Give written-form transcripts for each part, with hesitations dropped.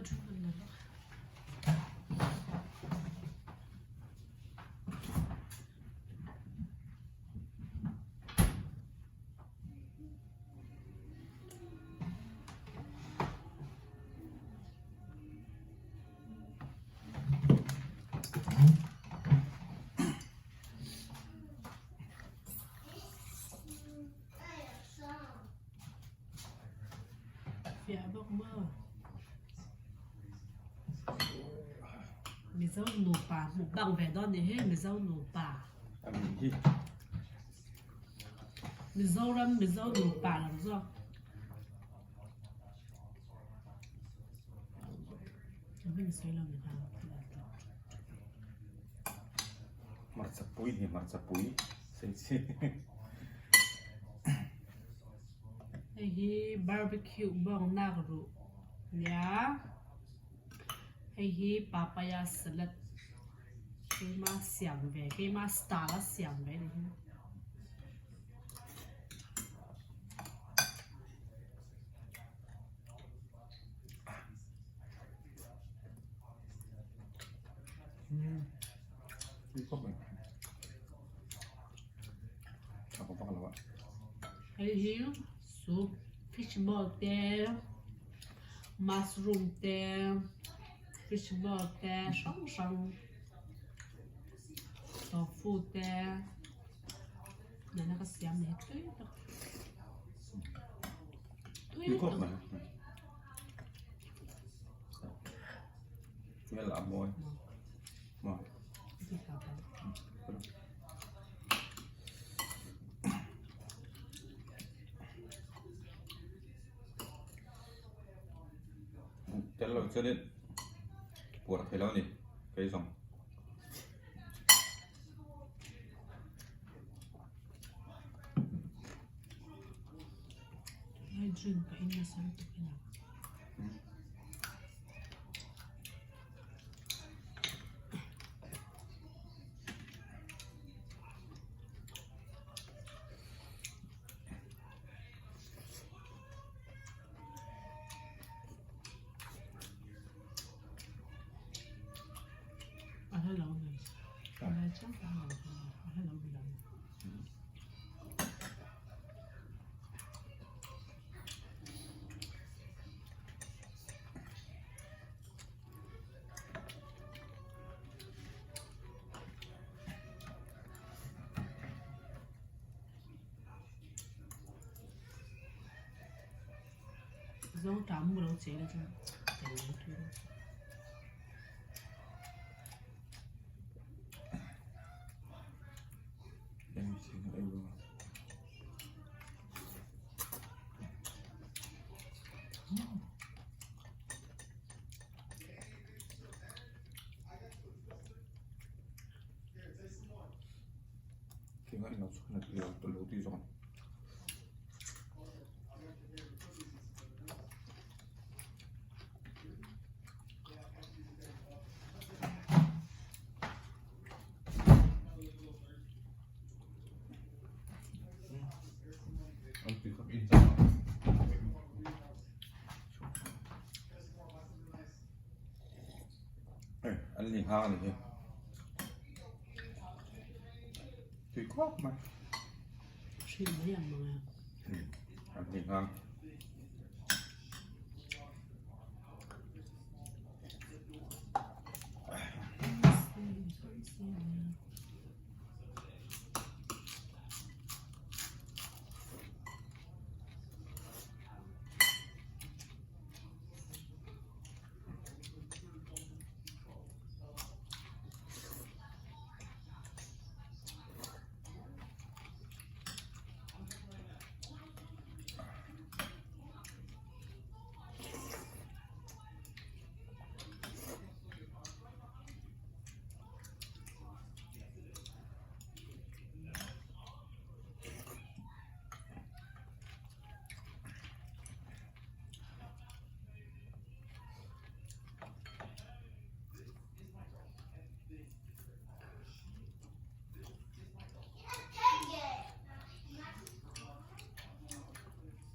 drink an la lawk. Fiah bawk maw? Mizo nupa mukbang ve dawn nih hi Mizo nupa. Mizoram Mizo nupa lam zawk. Hmarcha pui hi hmarcha pui sei chi. Hei hi barbecue bawng nak ruh nia. Hei hi papaya salad keima siam ve keima style a siam ve ni hi. Hei hi soup fish ball te mushroom te fish ball te hrang hrang tofu te nena ka siam ni hi tui tak tui tak. Hmel a mawi maw. Tel lo chuanin puar thei lo a ni kei zawng. Lai drink ka in nasa lutuk hi na. A hla lo ni. A hla chiang tak lo a hla lo ni lo. Zo ta mu lo che la chuan tel lo tui lo. An ni nghang a ni hi tui khawp mai hrin mai ang mang a an ni nghang.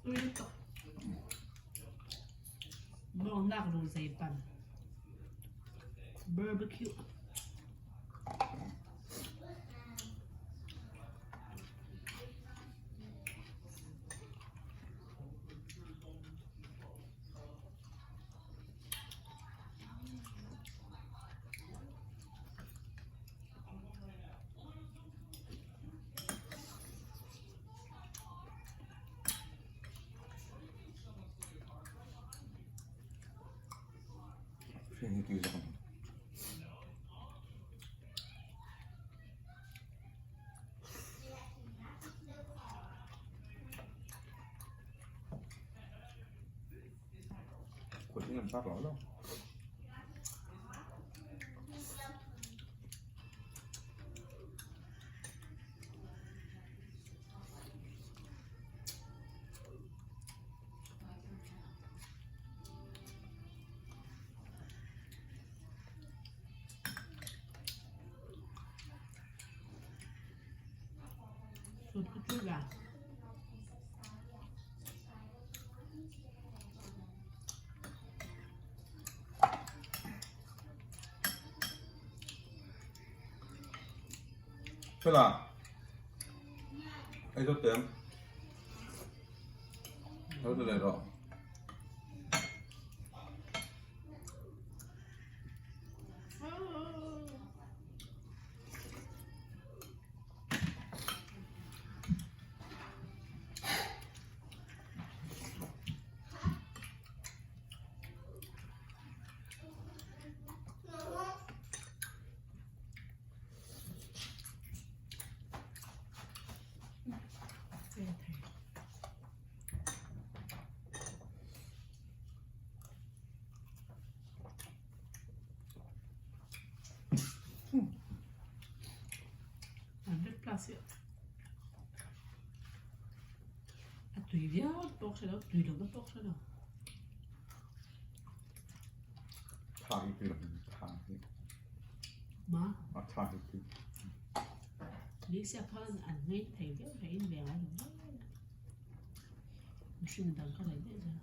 Tui lutuk. Bawngnak ruh zei pan. Barbecue. Hring hi tui zawk a ni. Kut in an chak lo lo. Fela ei zawt teh ang lo ti leh rawh. A tui viau pawh hre lo, tui lohna pawh hre lo. Tha hi tui lo tha hi. Ma? A tha hi tui. Ni sia khan an ngei thei viau hei in ve ngai lo viau. Mihring dang ka nei daih zel.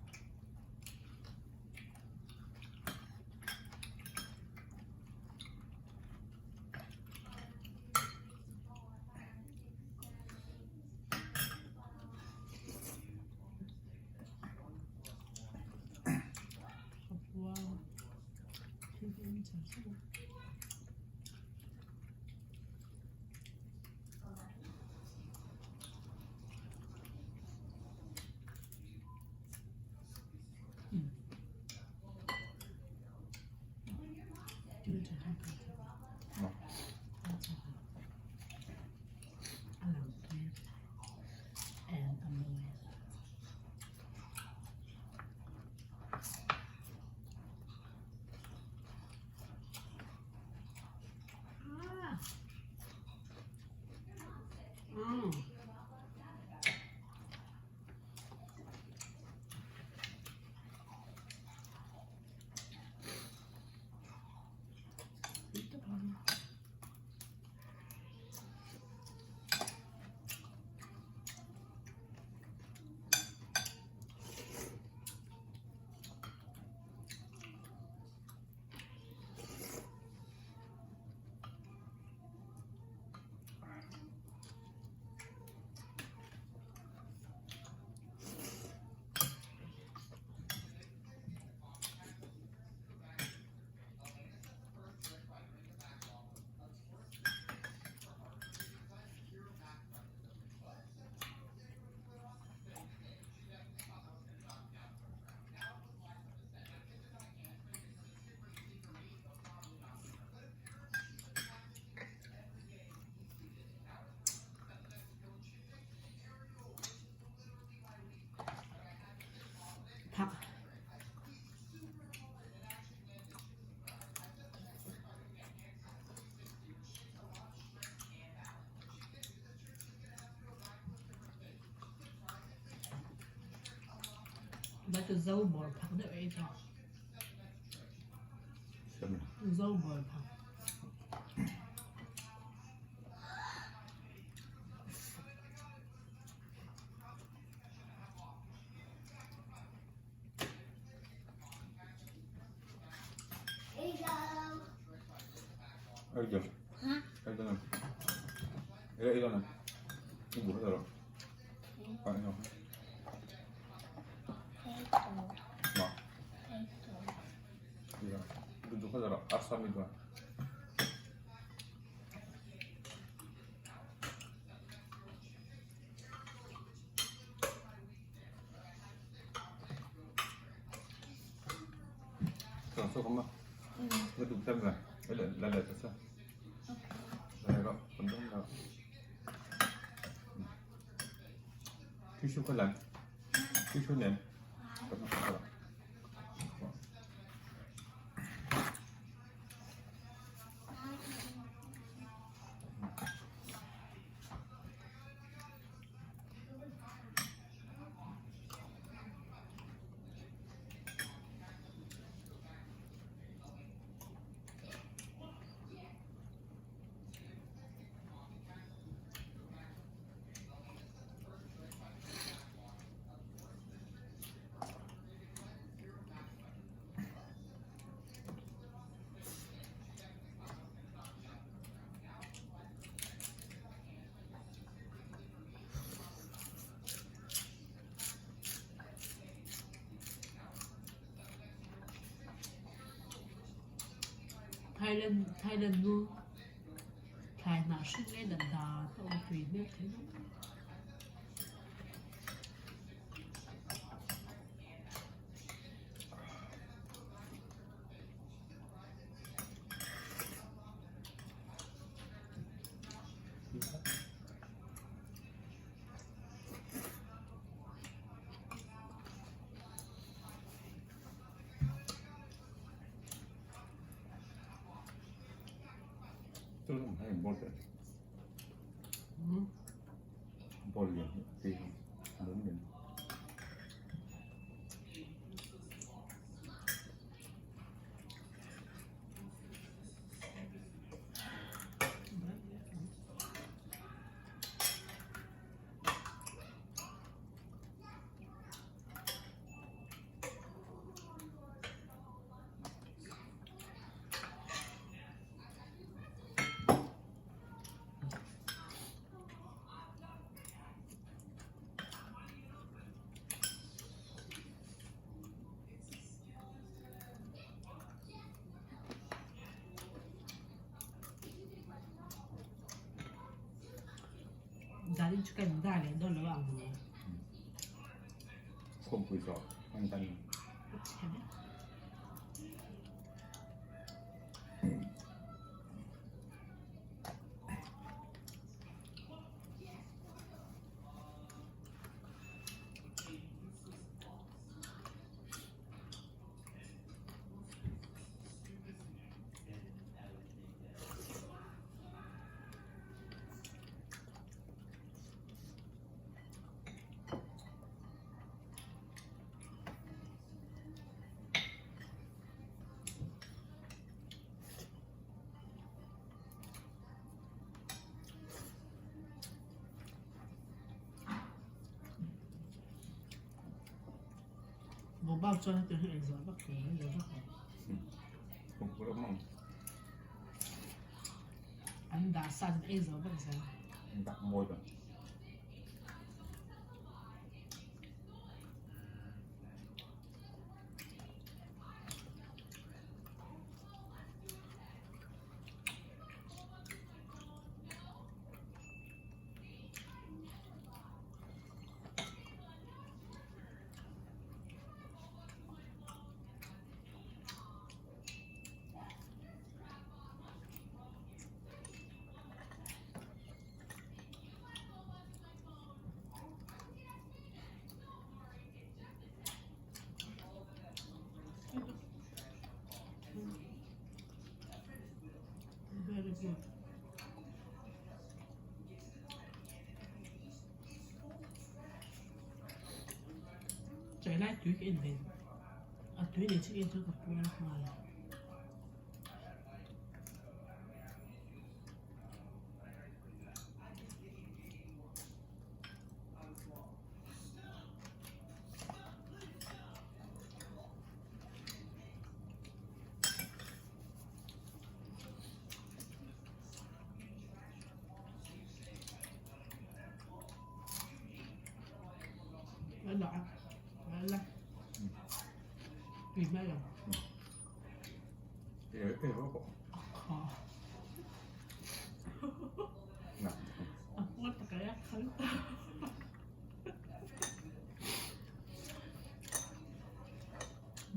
Thak. Ba chu zo bawr phak deuh ei chu. Zo bawr phak. Thailand Thailand nu thlai hnah hring le dan dan a awm tui hmel thei mai. Zanin chu kan dar leh dawn lo ang maw? Khawmpui zawh an tan. Mobile chuan heti hi engzah vak lo, engzah vak lo. An dah sa chuan ei zo vek zel. Dak mawi ta. Very good. Chai lai tui ka en ve. A tui nei chikin chu ka puar nghal. La la. Tui hmel lo. E e ro ko. Kha. Na. A puar tak a khal.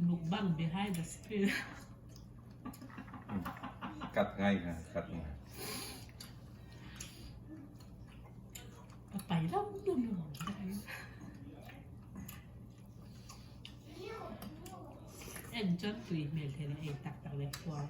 Mukbang behind the screen. Cut ngai kha, cut ngai. Ka pai lam lam lo. En chuan tui hmel thei leh ei tak tak leh puar.